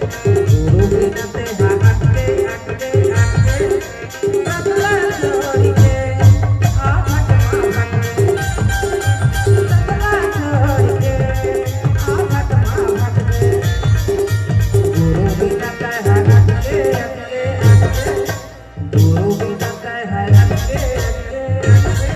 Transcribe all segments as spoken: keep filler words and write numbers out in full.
गुरु बिना तेहा अटके, अटके, अटके, सतला छोड़ के, आ भटमा भटके। सतला छोड़ के, आ भटमा भटके। गुरु बिना तेहा अटके, अटके, अटके। गुरु बिना तेहा अटके, अटके, अटके।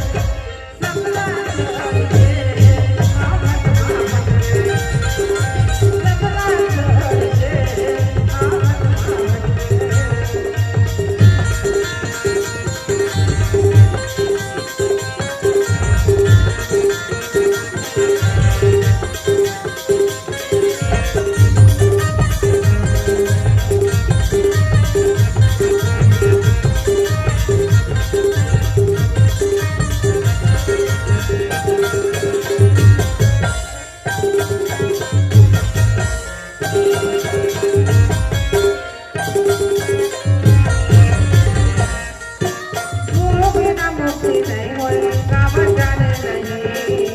गुरु बिना मुक्ति नहीं होय, काबर जाने नहीं।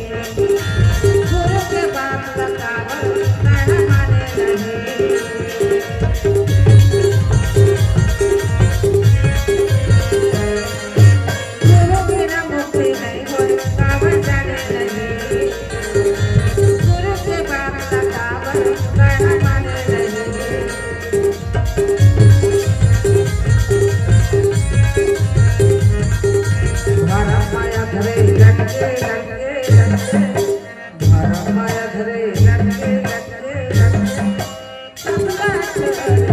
गुरु के बात ला काबर कहना माने नहीं। गुरु बिना मुक्ति नहीं होय, काबर जाने नहीं। गुरु के बात ला काबर कहना माने नहीं। भरम माया धरे लटके, लटके, लटके। भरम माया धरे लटके, लटके, लटके। सतला छोड़